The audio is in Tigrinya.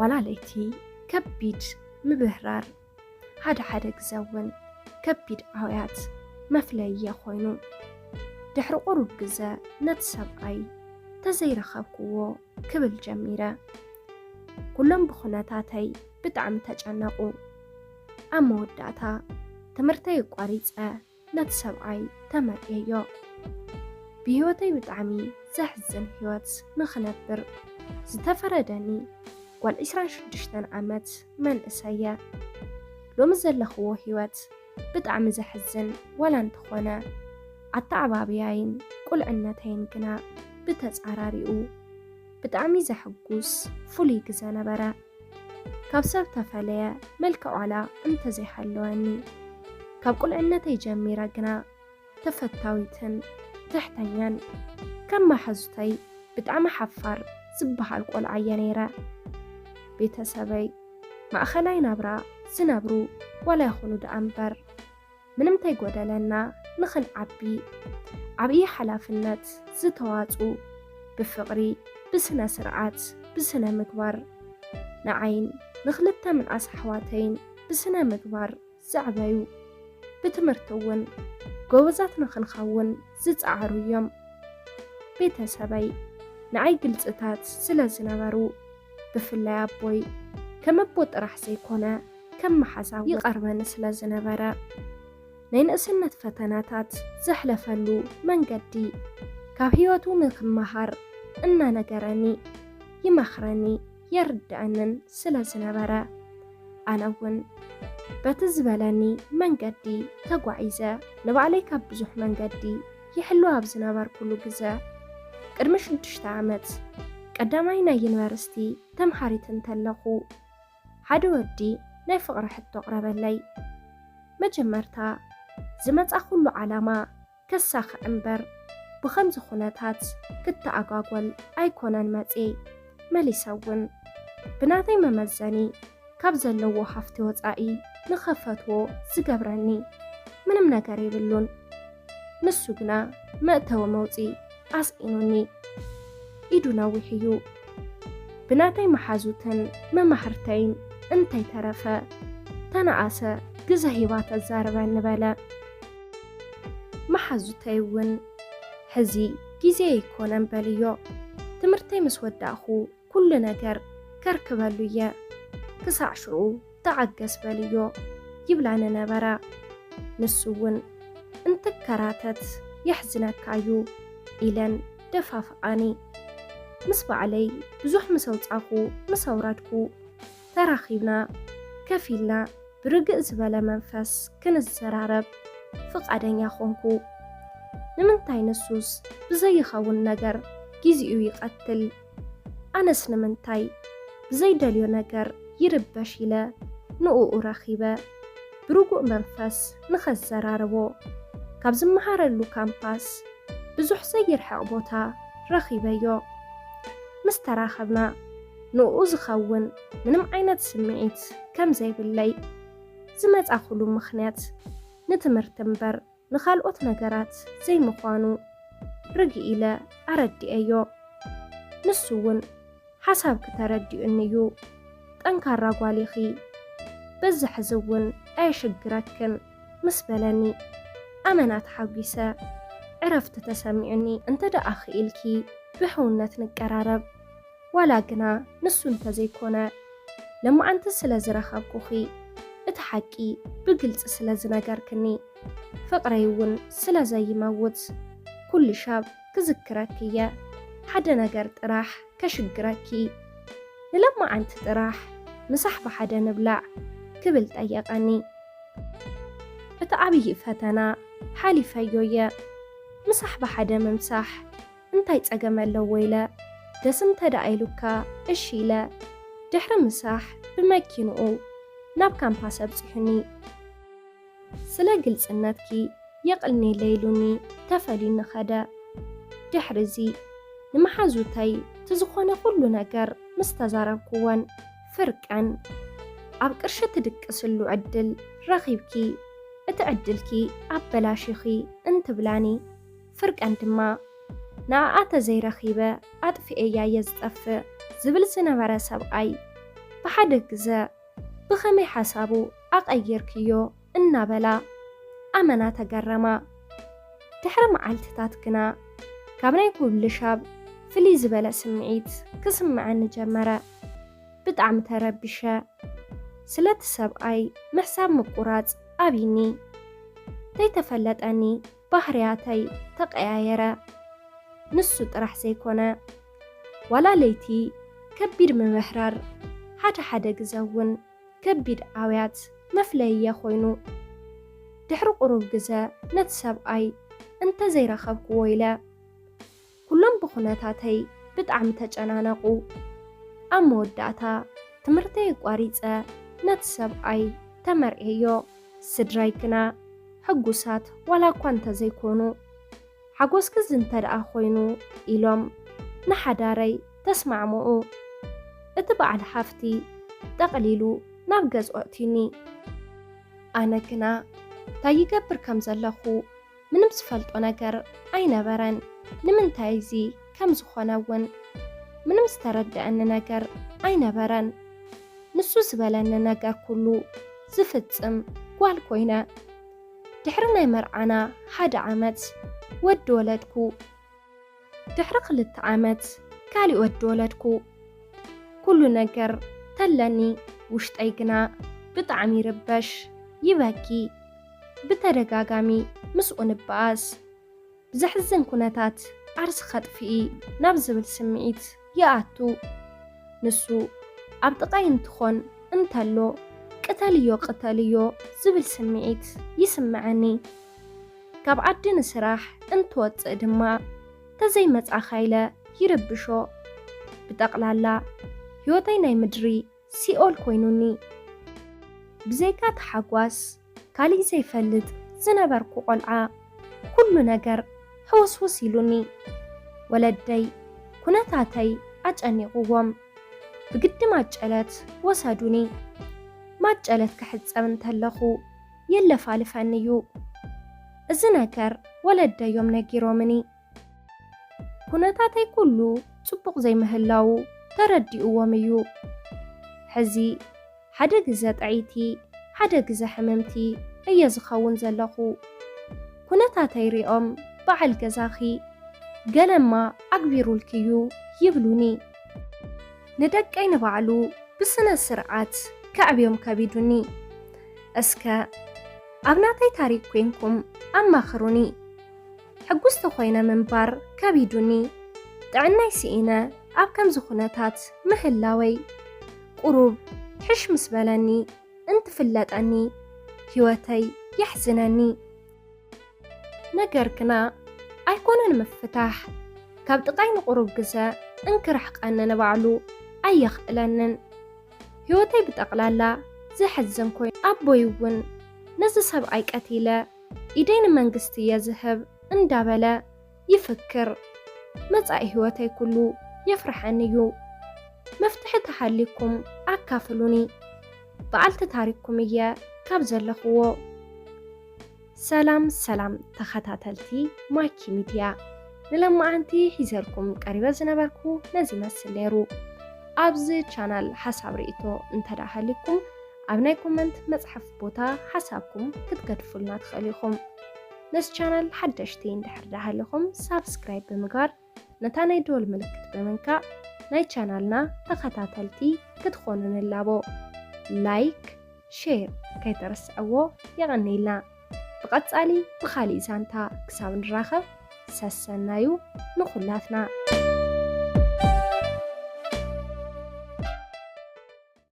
ዋላ ለይቲ ከቢድ ምብህራር፣ ሓደ ሓደ ግዘ እውን ከቢድ ኣውያት መፍለይየ ኮይኑ። ድሕሪ ቁሩብ ግዘ ነቲ ሰብኣይ ተዘይረኸብክዎ ክብል ጀሚረ። ኩሎም ብኹነታተይ ብጣዕሚ ተጨነቑ። ኣብ መወዳእታ ትምህርተይ ኣቋሪፀ ነቲ ሰብኣይ ተመርዕየዮ። ብህይወተይ ብጣዕሚ ዘሕዝን ህይወት ንኽነብር ዝተፈረደኒ ጓል ዕስራን ሽዱሽተን ዓመት መንእሰየ። ሎሚ ዘለኽዎ ህይወት ብጣዕሚ ዘሕዝን ዋላ እንተኾነ፣ ኣተዓባብያይን ቁልዕነተይን ግና ብተጻራሪኡ ብጣዕሚ ዘሕጉስ ፍሉይ ግዘ ነበረ። ካብ ሰብ ተፈለየ መልክዕ ዋላ እንተዘይሃለወኒ፣ ካብ ቁልዕነተይ ጀሚረ ግና ተፈታዊትን ትሕተኛን፣ ከም መሓዙተይ ብጣዕሚ ሓፋር ዝበሃል ቆልዓ እየ ነይረ። ቤተሰበይ ማእኸላይ ናብራ ዝነብሩ ዋላ ይኹኑ ደኣ እምበር፣ ምንም ተይጎደለና ንኽንዓቢ ዓብዪ ሓላፍነት ዝተዋፅኡ፣ ብፍቕሪ፣ ብስነ ስርዓት፣ ብስነ ምግባር፣ ንዓይን ንኽልተ ምንኣስ ኣሕዋተይን ብስነ ምግባር ዘዕበዩ፣ ብትምህርቲ እውን ጎበዛት ንኽንኸውን ዝፀዓሩ እዮም። ቤተሰበይ ንዓይ ግልፅታት ስለ ዝነበሩ፣ ብፍላይ ኣቦይ ከም ኣቦ ጥራሕ ዘይኮነ ከም መሓዛ ይቐርበኒ ስለ ዝነበረ፣ ናይ ንእስነት ፈተናታት ዘሕለፈሉ መንገዲ፣ ካብ ህይወቱ ንክመሃር እናነገረኒ ይመኽረኒ የርድኣንን ስለ ዝነበረ፣ ኣነ እውን በቲ ዝበለኒ መንገዲ ተጓዒዘ። ንባዕለይ ካብ ብዙሕ መንገዲ ይሕሉ ኣብ ዝነበርኩሉ ግዘ፣ ቅድሚ ሽዱሽተ ዓመት ቀዳማይ ናይ ዩኒቨርሲቲ ተምሃሪት እንተለኹ፣ ሓደ ወዲ ናይ ፍቕሪ ሕቶ ኣቕረበለይ። መጀመርታ ዝመጻኹሉ ዓላማ ከሳኽዕ እምበር፣ ብኸምዚ ኩነታት ክተኣጓጎል ኣይኮነን መጽየ። መሊሰ እውን ብናተይ መመዘኒ ካብ ዘለዎ ሃፍቲ ወጻኢ ንኸፈትዎ ዝገብረኒ ምንም ነገር የብሉን። ንሱ ግና መእተዊ መውጽኢ ኣስኢኑኒ። ኢዱ ነዊሕ እዩ። ብናተይ መሓዙትን መማህርተይን እንተይተረፈ፣ ተነኣሰ ግዘ ሂባ ተዛርበኒ በለ። መሓዙተይ እውን ሕዚ ግዜ ኣይኮነን በልዮ። ትምህርተይ ምስ ወዳእኹ ኩሉ ነገር ከርክበሉ እየ። ክሳዕ ሽዑ ተዓገስ በልዮ ይብላኒ ነበራ። ንሱ እውን እንትከራተት የሕዝነካ እዩ ኢለን ደፋፍኣኒ። ምስ ባዕለይ ብዙሕ ምስ ኣውጻኹ ምስ ኣውረድኩ፣ ተራኺብና ከፊልና ብርግእ ዝበለ መንፈስ ክንዘራረብ ፍቓደኛ ኾንኩ። ንምንታይ ንሱስ ብዘይኸውን ነገር ጊዜኡ ይቐትል? ኣነስ ንምንታይ ብዘይደልዮ ነገር ይርበሽ ኢለ ንእኡ ረኺበ ብርጉእ መንፈስ ንኸዘራርቦ ካብ ዝመሃረሉ ካምፓስ ብዙሕ ዘይርሕቕ ቦታ ረኺበዮ። ምስ ተራኸብና ንእኡ ዝኸውን ምንም ዓይነት ስምዒት ከም ዘይብለይ፣ ዝመጻኹሉ ምኽንያት ንትምህርቲ እምበር ንኻልኦት ነገራት ዘይምዃኑ ርግእ ኢለ ኣረዲኤዮ። ንሱ እውን ሓሳብኪ ተረዲኡኒ እዩ፣ ጠንካራ ጓል ኢኺ፣ በዚ ሕዚ እውን ኣየሽግረክን ምስ በለኒ፣ ኣመና ተሓጒሰ። ዕረፍቲ ተሰሚዑኒ። እንተ ደኣ ክኢልኪ ብሕውነት ንቀራረብ፣ ዋላ ግና ንሱ እንተዘይኮነ፣ ለማዓንቲ ስለ ዝረኸብኩኺ፣ እቲ ሓቂ ብግልጺ ስለ ዝነገርክኒ፣ ፍቕረይ እውን ስለ ዘይመውት፣ ኩሉ ሻብ ክዝክረኪ እየ። ሓደ ነገር ጥራሕ ከሽግረኪ፣ ንለማዓንቲ ጥራሕ ምሳሕ ብሓደ ንብላዕ ክብል ጠየቐኒ። እቲ ዓብዪ ፈተና ሓሊፈዮ እየ። ምሳሕ ብሓደ ምምሳሕ እንታይ ጸገም ኣለዎ ኢለ፣ ደስ እንተ ደኣ ኢሉካ እሺ ኢለ፣ ድሕሪ ምሳሕ ብመኪንኡ ናብ ካምፓስ ኣብጺሑኒ። ስለ ግልጽነትኪ የቕንየለይ ኢሉኒ ተፈልዩኒ ኸደ። ድሕሪ እዚ ንመሓዙተይ እቲ ዝኾነ ኩሉ ነገር ምስ ተዛረብክወን፣ ፍርቀን ኣብ ቅርሺ ትድቅስሉ ዕድል ረኺብኪ፣ እቲ ዕድልኪ ኣበላሺኺ እንትብላኒ፣ ፍርቀን ድማ ንኣኣ ተዘይረኺበ ኣጥፊኤያ እየ ዝጠፍእ ዝብል ዝነበረ ሰብኣይ ብሓደ ግዘ ብኸመይ ሓሳቡ ኣቐይርክዮ እናበላ ኣመና ተገረማ። ድሕሪ መዓልትታት ግና ካብ ናይ ኩብልሻብ ፍልይ ዝበለ ስምዒት ክስምዐኒ ጀመረ። ብጣዕሚ ተረቢሸ። ስለቲ ሰብኣይ ምሕሳብ ምቁራጽ ኣብይኒ። ዘይተፈለጠኒ ባህርያተይ ተቐያየረ። ንሱ ጥራሕ ዘይኮነ፣ ዋላ ለይቲ ከቢድ ምብህራር፣ ሓደ ሓደ ግዘ እውን ከቢድ ኣውያት መፍለይየ ኮይኑ። ድሕሪ ቁሩብ ግዘ ነቲ ሰብኣይ እንተዘይረኸብክዎ ኢለ፣ ኩሎም ብኹነታተይ ብጣዕሚ ተጨናነቑ። ኣብ መወዳእታ ትምህርተይ ኣቋሪጸ ነቲ ሰብኣይ ተመርዕዮ። ስድራይ ግና ሕጉሳት ዋላ እኳ እንተዘይኮኑ፣ ሓጎስኪ እዚ እንተ ደኣ ኮይኑ ኢሎም ንሓዳረይ ተስማዕምዑ። እቲ በዓል ሃፍቲ ጠቕሊሉ ናብ ገዝኦ ኣእትዩኒ። ኣነ ግና እንታይ ይገብር ከም ዘለኹ ምንም ዝፈልጦ ነገር ኣይነበረን። ንምንታይ እዚ ከም ዝኾነ እውን ምንም ዝተረደአኒ ነገር ኣይነበረን። ንሱ ዝበለኒ ነገር ኩሉ ዝፍጽም ጓል ኮይነ። ድሕሪ ናይ መርዓና ሓደ ዓመት ወዲ ወለድኩ። ድሕሪ ክልተ ዓመት ካሊእ ወዲ ወለድኩ። ኩሉ ነገር ተለኒ፣ ውሽጠይ ግና ብጣዕሚ ይርበሽ፣ ይበኪ። ብተደጋጋሚ ምስኡ ንበኣስ። ብዘሕዝን ኩነታት ዓርሲ ከጥፍኢ ናብ ዝብል ስምዒት ይኣቱ። ንሱ ኣብ ጥቓይ እንትኾን እንተሎ፣ ቅተልዮ፣ ቅተልዮ ዝብል ስምዒት ይስምዐኒ። ካብ ዓዲ ንስራሕ እንትወጽእ ድማ፣ "ተዘይመጻኻ?" ኢለ ይርብሾ። ብጠቕላላ ህይወተይ ናይ ምድሪ ሲኦል ኮይኑኒ። ብዘይካ ታሕጓስ ካሊእ ዘይፈልጥ ዝነበርኩ ቆልዓ፣ ኩሉ ነገር ሕውስውስ ኢሉኒ። ወለደይ ኩነታተይ ኣጨኒቕዎም፣ ብግዲ ማጨለት ወሰዱኒ። ማጨለት ክሕጸብ እንተለኹ የለፋልፈኒ እዩ። እዚ ነገር ወለደዮም ነጊሮምኒ። ኩነታተይ ኩሉ ጽቡቕ ዘይምህላዉ ተረዲእዎም እዩ። ሕዚ ሓደ ግዘ ጥዕይቲ፣ ሓደ ግዘ ሕምምቲ እየ ዝኸውን ዘለኹ። ኩነታተይ ሪኦም፣ "በዓል ገዛኺ ገለማ ኣግቢሩልኪ እዩ" ይብሉኒ። ንደቀይ ንባዕሉ ብስነ ስርዓት ከዕብዮም ከቢዱኒ። እስከ ኣብ ናተይ ታሪክ ኮይንኩም ኣማኽሩኒ። ሕጉስቲ ኮይነ ምንባር ከቢዱኒ። ጥዕናይ ስኢነ ኣብ ከምዚ ኩነታት ምህላወይ፣ ቁሩብ ሕሽ ምስ በለኒ እንትፍለጠኒ፣ ህይወተይ የሕዝነኒ። ነገር ግና ኣይኮነን ምፍታሕ፣ ካብ ጥቓይ ንቁሩብ ግዘ እንክርሕቀኒ ንባዕሉ ኣየኽእለንን። ህይወተይ ብጠቕላላ ዘሕዝን ኮይኑ፣ ኣቦይ እውን ነዚ ሰብኣይ ቀቲለ ኢደይ ንመንግስቲ እየ ዝህብ እንዳበለ ይፍክር። መጻኢ ህይወተይ ኩሉ የፍርሐኒ እዩ። መፍትሒ ተሃሊኩም ኣካፍሉኒ። በዓልቲ ታሪክኩም እየ ካብ ዘለኽዎ። ሰላም ሰላም ተኸታተልቲ ማኪ ሚድያ፣ ንለማዓንቲ ሒዘልኩም ቀሪበ ዝነበርኩ ነዚ ይመስል ነይሩ። ኣብዚ ቻናል ሓሳብ ርእይቶ እንተደኣ ሃሊኩም ኣብ ናይ ኮመንት መጽሓፍ ቦታ ሓሳብኩም ክትገድፉልና ትኽእሉ ኢኹም። ነዚ ቻናል ሓደሽቲ እንድሕር ደኣ ሃሊኹም ሳብስክራይብ ብምግባር ነታ ናይ ደወል ምልክት ብምንካእ ናይ ቻናልና ተኸታተልቲ ክትኾኑ ንላቦ። ላይክ፣ ሼር ከይተረስዕዎ። የቐንየልና። ብቐጻሊ ብኻሊእ ዛንታ ክሳብ ንራኸብ ሰሰናዩ ንኹላትና።